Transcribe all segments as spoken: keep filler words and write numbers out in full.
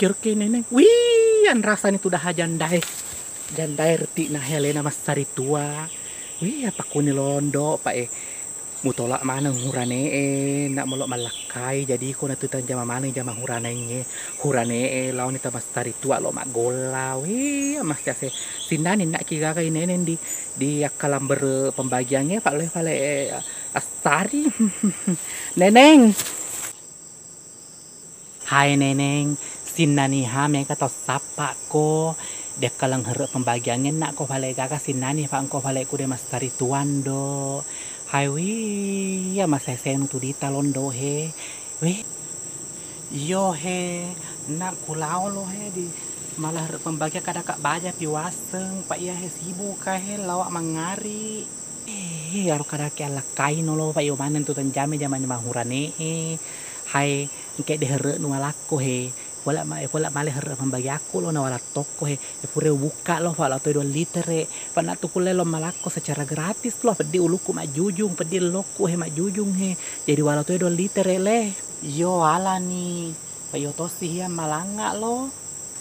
Kiro ke Neneng. Wih, anrasani tu daha jandae. Jandae reti na he alena massaritua. Wih, apa kuni londo, Pak, eh. Mutola maneng hurane e, nak melo mallakkai, jadi ko natu tanjama maneng jama hurane e. Hurane e, laoni ta massaritua lo maggolla. Wih, amas ase. Sinnani nak ki gaga i Neneng di, di akkalambere pembagian e, Pak, le fale, eh, assari. Neneng. Hai Neneng, sinnaniha mega tau sappa'ko, dekkaleng herre pembagiangenna ko fale gaga sinnani fa engko faleku de massarituando. Hai wih, iya masesenu tu dita londo he. Weh. Iyo he, nak kulao lo he di mala herre pembagian kadaka baja pi waseng, pa iya he sibuk ka he lawa mangngari. Eh, aro kadake allakkaino lo, pa iyo maneng tu tenjame jamani mahurane e. Hai, engke de herre'nu malakko he. Wala ma-, wala male herre pembagiakku lo, na wala tokko he. E, pura ubukka lo, fa lo toi dua litere. Fa nak tu kulle lo malakko secara gratis lo, peddi ulukku majjujung, peddi lokku he majjujung he. Jadi wala toi dua litere le. Iyo alani. Pa iyo tosi hiya malangnga lo.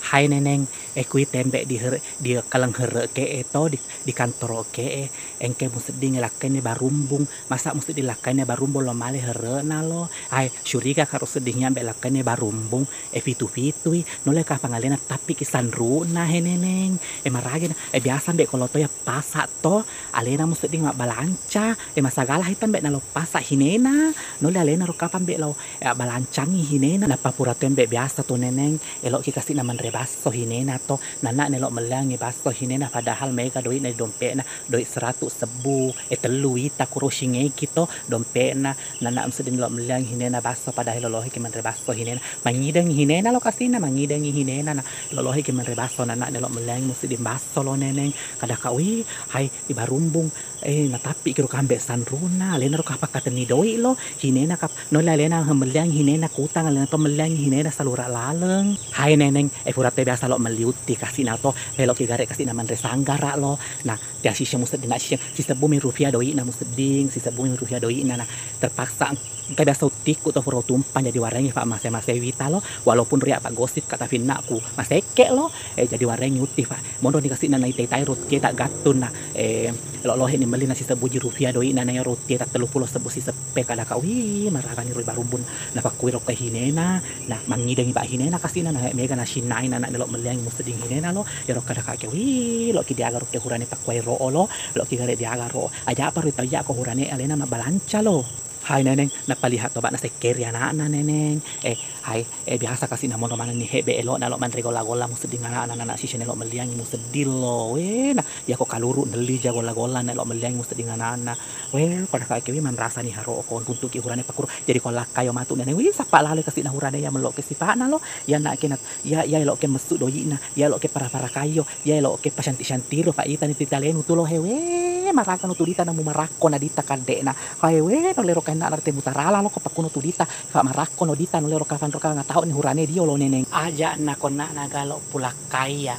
Hai Neneng, e kui tembe di her-, di kaleng herre ke e to, di, di kantoro ke e, engke musedding lakkainna barumbung, masa musedding lakkainna barumbung lo male herre'na lo. Hai, curiga karo sedding ambe lakkainna barumbung, e fitu-fitui, nulle kapang alena tapi ki sanru'na he Neneng. E maragena, e biasa ambe ko lo toya pasa to, alena musedding mabbalanca, e masagala hita ambe nalo pasa hinena, nulle alena ro kapang ambe lo, e abbalancangi hinena, nappa pura to ambe biasa to Neneng, Elo'ki kasi'na manre basso hinena to, nana'na elo melleangngi basso hinena, padahal mega doi'na di dompe'na, doi' seratu sebbu, e tellu wita kuro singeki to dompe'na, nana' musedding elo melleang hinena basso, padahal lolohe ki manre basso hinena, mangidengngi hinena lo kasi'na, mangidengngi hinena na lolohe ki manre basso, nana'na elo melleang musedding basso lo Neneng, kadaka wi, hai, ibarumbung, Eh, natappi kiro kambe sanruna, alena ro kapakkatenni doi' lo, hinena kap-, nolle alena melliang hinena kutang, alena to melliang hinena salura laleng. Hai Neneng, eh, pura te biasa lo melli utti kasi'na to, melo ki gare kasi'na manre sanggara lo. Nah, tia siseng musedding, na siseng, sisebbu mi rupiah doi'na musedding, sisebbu mi rupiah doi'na, nah, terpaksa Engka biasa uttikku to pura utumpang jadi warengngi fa mase-mase wita lo, walaupun ria paggosip ka tapi ennakku masekke lo, eh, jadi warengngi utti fa. Monro ni kasi'na na ita-itai ruttie ta gattun na, eh, lo lohe ni melli na sisebbu ji rupiah doi'na na ero ruttie ta tellu pulo sebbu siseppe kadaka, wih, maragani roi barumbun na pakkuiro ke hinena, na mangidengi ba hinena kasi'na na mega na sinnai na, na lo melliangi musedding hinena lo, ero kadaka ke, wih, lo ki diaga rukke hurane pakkuai ro lo, lo ki gare diaga ro. Aja pa ri tau iya ko hurane alena mabbalanca lo. Hai Neneng, napalihat toba nasekkeri anakna Neneng. Eh, hai, eh, biasa kasi namonro manenni hebbe elo na lo manre golla-golla musedding anakna, nana siseng elo melliangi musedding lo. Weh, na, iya ko kaluru nelli ja golla-golla na lo melliangi musedding anakna. Weh, pada ka kewe manrasani haro ko runtuki hurane pakkuro. Jadi ko lakkayo matu Neneng, wih, sappa lalo kasi na hurane ya melo ke sipana lo. Ya nak ke na, ya, ya elo ke messu doi'na, ya elo ke para-para kayo. Iya elo'ke pasanti-santiro, fa itani titalenu tulo hewe, marakano tu dita namu marakko na dita kadde'na. Fa hewe, no lero kainna na temu tarala lo ko pakkuno tu dita, fa marakko no dita no lero kafanro kanga tau ni hurane dio lo Neneng. Aja na konna na galo pulakkaia,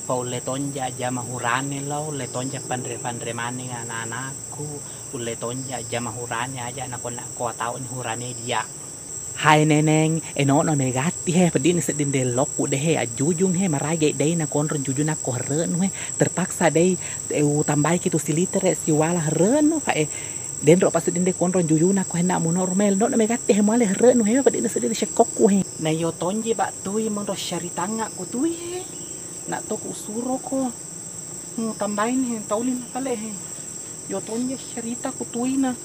fa ulle tonja jama hurane lo, ulle tonja panre-panre maneng ana-anakku, ulle tonja jama hurane aja na konna ko tau ni hurane dia. Hai Neneng, eno'no megatti he, peddi'ni sedding de lokku de he, ajjujung he, maragai dei na konro jujuna ko herre'nu he, terpaksa dei, eh, utambaiki tu silitere siwala herre'nu, fa, eh, denro pa sedding de konro jujuna ko henna muno rumel, no'no megatti he muale herre'nu he, peddi'ni sedding de sekkokku he. Na iyo tonji ba tui monro syaritangnga ku tui he, na to ku suro ko, hmm, tambain he, tauni na pale he. Iyo tonji syarita ku tui na.